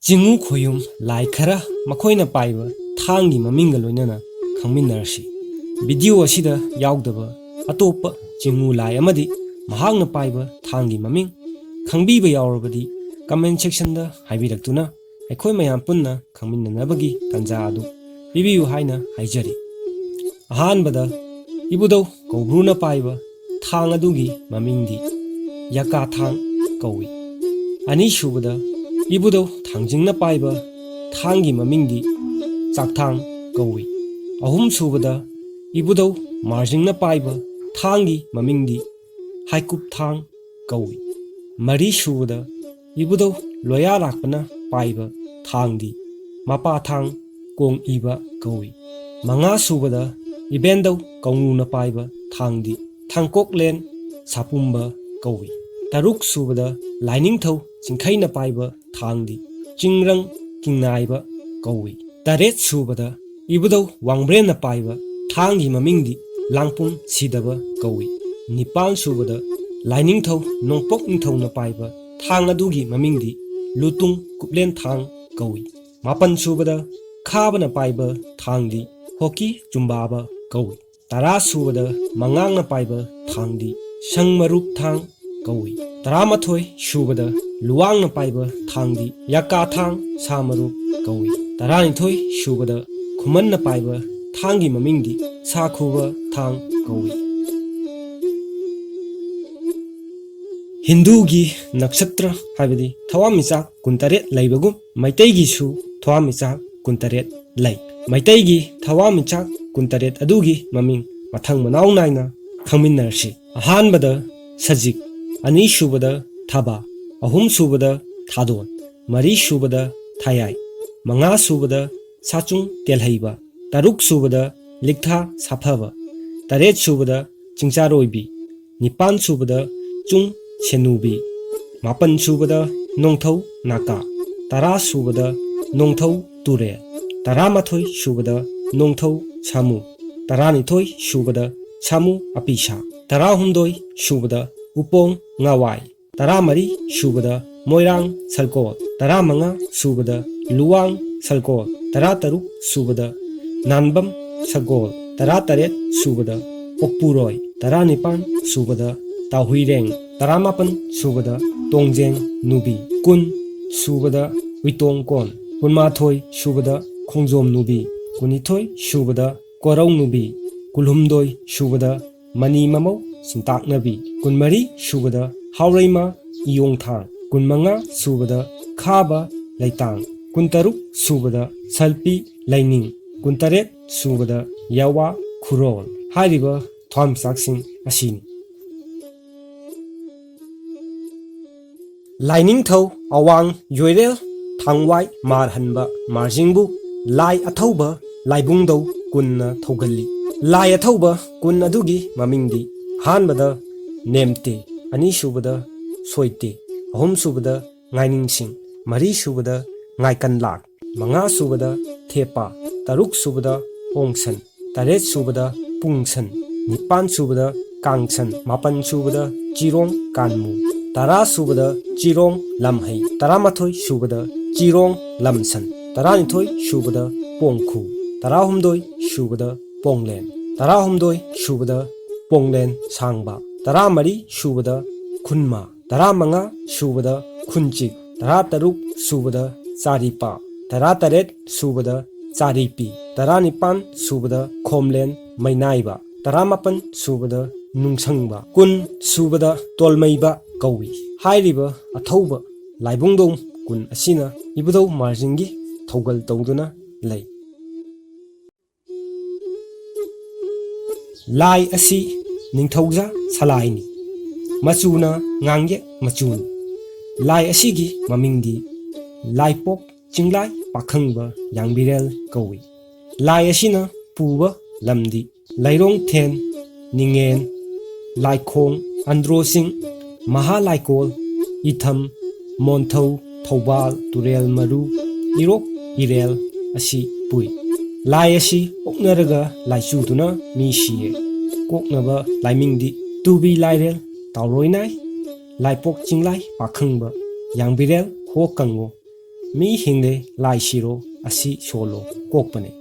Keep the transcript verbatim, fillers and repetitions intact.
ꯆꯤꯡꯉꯨ ꯈꯣꯌꯨꯝ ꯂꯥꯏ ꯈꯔ ꯃꯈꯣꯏꯅ ꯄꯥꯏꯕ ꯊꯥꯡꯒꯤ ꯃꯃꯤꯡꯒ ꯂꯣꯏꯅꯅ ꯈꯪꯃꯤꯟꯅꯔꯁꯤ꯫ ꯚꯤꯗꯤꯑꯣ ꯑꯁꯤꯗ ꯌꯥꯎꯗꯕ ꯑꯇꯣꯞꯄ ꯆꯤꯡꯉꯨ ꯂꯥꯏ ꯑꯃꯗꯤ ꯃꯍꯥꯛꯅ ꯄꯥꯏꯕ ꯊꯥꯡꯒꯤ ꯃꯃꯤꯡ ꯈꯪꯕꯤꯕ ꯌꯥꯎꯔꯕꯗꯤ comment section ꯗ ꯍꯥꯏꯕꯤꯔꯛꯇꯨꯅ ꯑꯩꯈꯣꯏ ꯃꯌꯥꯝ ꯄꯨꯟꯅ ꯈꯪꯃꯤꯟꯅꯅꯕꯒꯤ ꯇꯥꯟꯖꯥ ꯑꯗꯨ ꯄꯤꯕꯤꯌꯨ ꯍꯥꯏꯅ ꯍꯥꯏꯖꯔꯤ꯫ ꯑꯍꯥꯟꯕꯗ ꯏꯕꯨꯙꯧ ꯀꯧꯕ꯭ꯔꯨꯅ ꯄꯥꯏꯕ ꯊꯥꯡ ꯑꯗꯨꯒꯤ ꯃꯃꯤꯡꯗꯤ ꯌꯀꯥ ꯊꯥꯡ ꯀꯧꯏ꯫ ꯑꯅꯤꯁꯨꯕꯗ ꯏꯕꯨꯙꯧ ꯊꯥꯡꯖꯤꯡꯅ ꯄꯥꯏꯕ ꯊꯥꯡꯒꯤ ꯃꯃꯤꯡꯗꯤ ꯆꯥꯛꯊꯥꯡ ꯀꯧꯏ꯫ ꯑꯍꯨꯝꯁꯨꯕꯗ ꯏꯕꯨꯙꯧ ꯃꯥꯔꯖꯤꯡꯅ ꯄꯥꯏꯕ ꯊꯥꯡꯒꯤ ꯃꯃꯤꯡꯗꯤ ꯍꯥꯏꯀꯨꯞ ꯊꯥꯡ ꯀꯧꯏ꯫ ꯃꯔꯤꯁꯨꯕꯗ ꯏꯕꯨꯙꯧ ꯂꯣꯌꯥꯔꯥꯛꯄꯅ ꯄꯥꯏꯕ ꯊꯥꯡꯗꯤ ꯃꯄꯥ ꯊꯥꯡ ꯀꯣꯡ ꯏꯕ ꯀꯧꯏ꯫ ꯃꯉꯥꯁꯨꯕꯗ ꯏꯕꯦꯟꯗꯧ ꯀꯧꯅꯨꯅ ꯄꯥꯏꯕ ꯊꯥꯡꯗꯤ ꯊꯥꯡꯀꯣꯛꯂꯦꯟ ꯁꯥꯄꯨꯝꯕ ꯀꯧꯏ꯫ ꯇꯔꯨꯛꯁꯨꯕꯗ ꯂꯥꯏꯅꯤꯡꯊꯧ ꯆꯤꯡꯈꯩꯅ ꯄꯥꯏꯕ ꯊꯥꯡꯗꯤ ꯆꯤꯡꯔꯪ ꯀꯤꯡꯅꯥꯏꯕ ꯀꯧꯏ꯫ ꯇꯔꯦꯠꯁꯨꯕꯗ ꯏꯕꯨꯙꯧ ꯋꯥꯡꯕ꯭ꯔꯦꯟꯅ ꯄꯥꯏꯕ ꯊꯥꯡꯒꯤ ꯃꯃꯤꯡꯗꯤ ꯂꯥꯡꯄꯨꯝ ꯁꯤꯗꯕ ꯀꯧꯏ꯫ ꯅꯤꯄꯥꯟꯁꯨꯕꯗ ꯂꯥꯏꯅꯤꯡꯊꯧ ꯅꯣꯡꯄꯣꯛ ꯅꯤꯡꯊꯧꯅ ꯄꯥꯏꯕ ꯊꯥꯡ ꯑꯗꯨꯒꯤ ꯃꯃꯤꯡꯗꯤ ꯂꯨꯇꯨꯡ ꯀꯨꯞꯂꯦꯟ ꯊꯥꯡ ꯀꯧꯏ꯫ ꯃꯥꯄꯟꯁꯨꯕꯗ ꯈꯥꯕꯅ ꯄꯥꯏꯕ ꯊꯥꯡꯗꯤ ꯍꯣꯀꯤ ꯆꯨꯝꯕꯥꯕ ꯀꯧꯏ꯫ ꯇꯔꯥꯁꯨꯕꯗ ꯃꯉꯥꯡꯅ ꯄꯥꯏꯕ ꯊꯥꯡꯗꯤ ꯁꯪ ꯃꯔꯨꯞ ꯊꯥꯡ ꯀꯧꯏ꯫ ꯇꯔꯥꯃꯥꯊꯣꯏ ꯁꯨꯕꯗ ꯂꯨꯋꯥꯡꯅ ꯄꯥꯏꯕ ꯊꯥꯡꯗꯤ ꯌꯀꯥ ꯊꯥꯡ ꯁꯥ ꯃꯔꯨꯞ ꯀꯧꯏ꯫ ꯇꯔꯥꯅꯤꯊꯣꯏ ꯁꯨꯕꯗ ꯈꯨꯃꯟꯅ ꯄꯥꯏꯕ ꯊꯥꯡꯒꯤ ꯃꯃꯤꯡꯗꯤ ꯁꯥ ꯈꯨꯕ ꯊꯥꯡ ꯀꯧꯏ꯫ ꯍꯤꯟꯗꯨꯒꯤ ꯅꯛꯁꯇ꯭ꯔ ꯍꯥꯏꯕꯗꯤ ꯊꯋꯥꯟꯃꯤꯆꯥꯛ ꯀꯨꯟꯇꯔꯦꯠ ꯂꯩꯕꯒꯨꯝ ꯃꯩꯇꯩꯒꯤꯁꯨ ꯊꯋꯥꯟꯃꯤꯆꯥꯛ ꯀꯨꯟꯇꯔꯦꯠ ꯂꯩ꯫ ꯃꯩꯇꯩꯒꯤ ꯊꯋꯥꯟꯃꯤꯆꯥꯛ ꯀꯨꯟꯇꯔꯦꯠ ꯑꯗꯨꯒꯤ ꯃꯃꯤꯡ ꯃꯊꯪ ꯃꯅꯥꯎ ꯅꯥꯏꯅ ꯈꯪꯃꯤꯟꯅꯔꯁꯤ꯫ ꯑꯍꯥꯟꯕꯗ ꯁꯖꯤꯛ, ꯑꯅꯤꯁꯨꯕꯗ ꯊꯕꯥ, ꯑꯍꯨꯝꯁꯨꯕꯗ ꯊꯥꯗꯣꯟ, ꯃꯔꯤꯁꯨꯕꯗ ꯊꯌꯥꯏ, ꯃꯉꯥꯁꯨꯕꯗ ꯁꯥꯆꯨꯡ ꯇꯦꯜꯍꯩꯕ, ꯇꯔꯨꯛꯁꯨꯕꯗ ꯂꯤꯛꯊꯥ ꯁꯥꯐꯕ, ꯇꯔꯦꯠꯁꯨꯕꯗ ꯆꯤꯡꯆꯥꯔꯣꯏꯕꯤ, ꯅꯤꯄꯥꯟꯁꯨꯕꯗ ꯆꯨꯡ ꯁꯦꯅꯨꯕꯤ, ꯃꯥꯄꯟꯁꯨꯕꯗ ꯅꯣꯡꯊꯧ ꯅꯥꯀꯥ, ꯇꯔꯥꯁꯨꯕꯗ ꯅꯣꯡꯊꯧ ꯇꯨꯔꯦꯜ, ꯇꯔꯥꯃꯥꯊꯣꯏ ꯁꯨꯕꯗ ꯅꯣꯡꯊꯧ ꯁꯥꯃꯨ, ꯇꯔꯥꯅꯤꯊꯣꯏ ꯁꯨꯕꯗ ꯁꯥꯃꯨ ꯑꯄꯤꯁꯥ, ꯇꯔꯥꯍꯨꯝꯗꯣꯏ ꯁꯨꯕꯗ ꯎꯄꯣꯡ ꯉꯥꯋꯥꯏ, ꯇꯔꯥꯃꯔꯤ ꯁꯨꯕꯗ ꯃꯣꯏꯔꯥꯡ ꯁꯜꯀꯣꯜ, ꯇꯔꯥꯃꯉꯥ ꯁꯨꯕꯗ ꯂꯨꯋꯥꯡ ꯁꯜꯀꯣꯜ, ꯇꯔꯥꯇꯔꯨꯛ ꯁꯨꯕꯗ ꯅꯥꯟꯕꯝ ꯁꯒꯣꯜ, ꯇꯔꯥꯇꯔꯦꯠ ꯁꯨꯕꯗ ꯑꯣꯛꯄꯨꯔꯣꯏ, ꯇꯔꯥꯅꯤꯄꯥꯟ ꯁꯨꯕꯗ ꯇꯥꯍꯨꯏꯔꯦꯡ, ꯇꯔꯥꯃꯥꯄꯟ ꯁꯨꯕꯗ ꯇꯣꯡꯖꯦꯡ ꯅꯨꯕꯤ, ꯀꯨꯟ ꯁꯨꯕꯗ ꯎꯏꯇꯣꯡꯀꯣꯟ, ꯀꯨꯟꯃꯥꯊꯣꯏ ꯁꯨꯕꯗ ꯈꯣꯡꯖꯣꯝ ꯅꯨꯕꯤ, ꯀꯨꯟꯅꯤꯊꯣꯏ ꯁꯨꯕꯗ ꯀꯣꯔꯧ ꯅꯨꯕꯤ, ꯀꯨꯟꯍꯨꯝꯗꯣꯏ ꯁꯨꯕꯗ ꯃꯅꯤ ꯃꯃꯧ ꯁꯤꯟꯇꯥꯛꯅꯕꯤ, ꯀꯨꯟꯃꯔꯤ ꯁꯨꯕꯗ ꯍꯥꯎꯔꯩꯃ ꯏꯌꯣꯡꯊꯥꯡ, ꯀꯨꯟꯃꯉꯥ ꯁꯨꯕꯗ ꯈꯥꯕ ꯂꯩꯇꯥꯡ, ꯀꯨꯟꯇꯔꯨꯛ ꯁꯨꯕꯗ ꯁꯜꯄꯤ ꯂꯩꯅꯤꯡ, ꯀꯨꯟꯇꯔꯦꯠ ꯁꯨꯕꯗ ꯌꯥꯋꯥ ꯈꯨꯔꯣꯜ꯫ ꯍꯥꯏꯔꯤꯕ ꯊꯋꯥꯟꯃꯤꯆꯥꯛꯁꯤꯡ ꯑꯁꯤꯅꯤ꯫ ꯂꯥꯏꯅꯤꯡꯊꯧ ꯑꯋꯥꯡ ꯌꯣꯏꯔꯦꯜ ꯊꯥꯡꯋꯥꯏ ꯃꯥꯔꯍꯟꯕ ꯃꯥꯔꯖꯤꯡꯕꯨ ꯂꯥꯏ ꯑꯊꯧꯕ ꯂꯥꯏꯕꯨꯡꯗꯧ ꯀꯨꯟꯅ ꯊꯧꯒꯜꯂꯤ꯫ ꯂꯥꯏ ꯑꯊꯧꯕ ꯀꯨꯟ ꯑꯗꯨꯒꯤ ꯃꯃꯤꯡꯗꯤ: ꯑꯍꯥꯟꯕꯗ ꯅꯦꯝꯇꯦ, ꯑꯅꯤꯁꯨꯕꯗ ꯁꯣꯏꯇꯦ, ꯑꯍꯨꯝꯁꯨꯕꯗ ꯉꯥꯏꯅꯤꯡꯁꯤꯡ, ꯃꯔꯤꯁꯨꯕꯗ ꯉꯥꯏꯀꯟꯂꯥꯛ, ꯃꯉꯥꯁꯨꯕꯗ ꯊꯦꯄꯥ, ꯇꯔꯨꯛꯁꯨꯕꯗ ꯑꯣꯡꯁꯟ, ꯇꯔꯦꯠꯁꯨꯕꯗ ꯄꯨꯡꯁꯟ, ꯅꯤꯄꯥꯟꯁꯨꯕꯗ ꯀꯥꯡꯁꯟ, ꯃꯥꯄꯟꯁꯨꯕꯗ ꯆꯤꯔꯣꯡ ꯀꯥꯟꯃꯨ, ꯇꯔꯥꯁꯨꯕꯗ ꯆꯤꯔꯣꯡ ꯂꯝꯍꯩ, ꯇꯔꯥꯃꯥꯊꯣꯏꯁꯨꯕꯗ ꯆꯤꯔꯣꯡ ꯂꯝꯁꯟ, ꯇꯔꯥꯅꯤꯊꯣꯏꯁꯨꯕꯗ ꯄꯣꯡꯈꯨ, ꯇꯔꯥꯍꯨꯝꯗꯣꯏꯁꯨꯕꯗ ꯄꯣꯡꯂꯦꯟ, ꯇꯔꯥꯍꯨꯝꯗꯣꯏꯁꯨꯕꯗ ꯄꯣꯡꯂꯦꯟ ꯁꯥꯡꯕ, ꯇꯔꯥꯃꯔꯤꯁꯨꯕꯗ ꯈꯨꯟꯃ, ꯇꯔꯥꯃꯉꯥ ꯁꯨꯕꯗ ꯈꯨꯟꯆꯤꯛ, ꯇꯔꯥꯇꯔꯨꯛ ꯁꯨꯕꯗ ꯆꯥꯔꯤꯄꯥ, ꯇꯔꯥꯇꯔꯦꯠ ꯁꯨꯕꯗ ꯆꯥꯔꯤꯄꯤ, ꯇꯔꯥꯅꯤꯄꯥꯟ ꯁꯨꯕꯗ ꯈꯣꯝꯂꯦꯟ ꯃꯩꯅꯥꯏꯕ, ꯇꯔꯥꯃꯥꯄꯟ ꯁꯨꯕꯗ ꯅꯨꯡꯁꯪꯕ, ꯀꯨꯟ ꯁꯨꯕꯗ ꯇꯣꯜꯃꯩꯕ ꯀꯧꯏ꯫ ꯍꯥꯏꯔꯤꯕ ꯑꯊꯧꯕ ꯂꯥꯏꯕꯨꯡꯗꯧ ꯀꯨꯟ ꯑꯁꯤꯅ ꯏꯕꯨꯙꯧ ꯃꯥꯔꯖꯤꯡꯒꯤ ꯊꯧꯒꯜ ꯇꯧꯗꯨꯅ ꯂꯩ꯫ ꯂꯥꯏ ꯑꯁꯤ ꯅꯤꯡꯊꯧꯖꯥ ꯁꯂꯥꯏꯅꯤ꯫ ꯃꯆꯨꯅ ꯉꯥꯡꯌꯦꯛ ꯃꯆꯨꯅꯤ꯫ ꯂꯥꯏ ꯑꯁꯤꯒꯤ ꯃꯃꯤꯡꯗꯤ ꯂꯥꯏꯄꯣꯛ ꯆꯤꯡꯂꯥꯏ ꯄꯥꯈꯪꯕ ꯌꯥꯡꯕꯤꯔꯦꯜ ꯀꯧꯏ꯫ ꯂꯥꯏ ꯑꯁꯤꯅ ꯄꯨꯕ ꯂꯝꯗꯤ ꯂꯩꯔꯣꯡꯊꯦꯟ, ꯅꯤꯡꯉꯦꯟ, ꯂꯥꯏꯈꯣꯡ, ꯑꯟꯗ꯭ꯔꯣꯁꯤꯡ, ꯃꯍꯥꯂꯥꯏꯀꯣꯜ, ꯏꯊꯝ, ꯃꯣꯟꯊꯧ, ꯊꯧꯕꯥꯜ, ꯇꯨꯔꯦꯜ ꯃꯔꯨ, ꯏꯔꯣꯛ ꯏꯔꯦꯜ ꯑꯁꯤ ꯄꯨꯏ꯫ ꯂꯥꯏ ꯑꯁꯤ ꯑꯣꯛꯅꯔꯒ ꯂꯥꯏꯆꯨꯗꯨꯅ ꯃꯤ ꯁꯤꯌꯦ꯫ ꯀꯣꯛꯅꯕ ꯂꯥꯏꯃꯤꯡꯗꯤ ꯇꯨꯕꯤ ꯂꯥꯏꯔꯦꯜ, ꯇꯥꯎꯔꯣꯏꯅꯥꯏ, ꯂꯥꯏꯄꯣꯛ ꯆꯤꯡꯂꯥꯏ ꯄꯥꯈꯪꯕ, ꯌꯥꯡꯕꯤꯔꯦꯜ ꯍꯣ ꯀꯪꯉꯣ, ꯃꯤ ꯍꯤꯡꯂꯦ ꯂꯥꯏ ꯁꯤꯔꯣ, ꯑꯁꯤ ꯁꯣꯜꯂꯣ ꯀꯣꯛꯄꯅꯦ꯫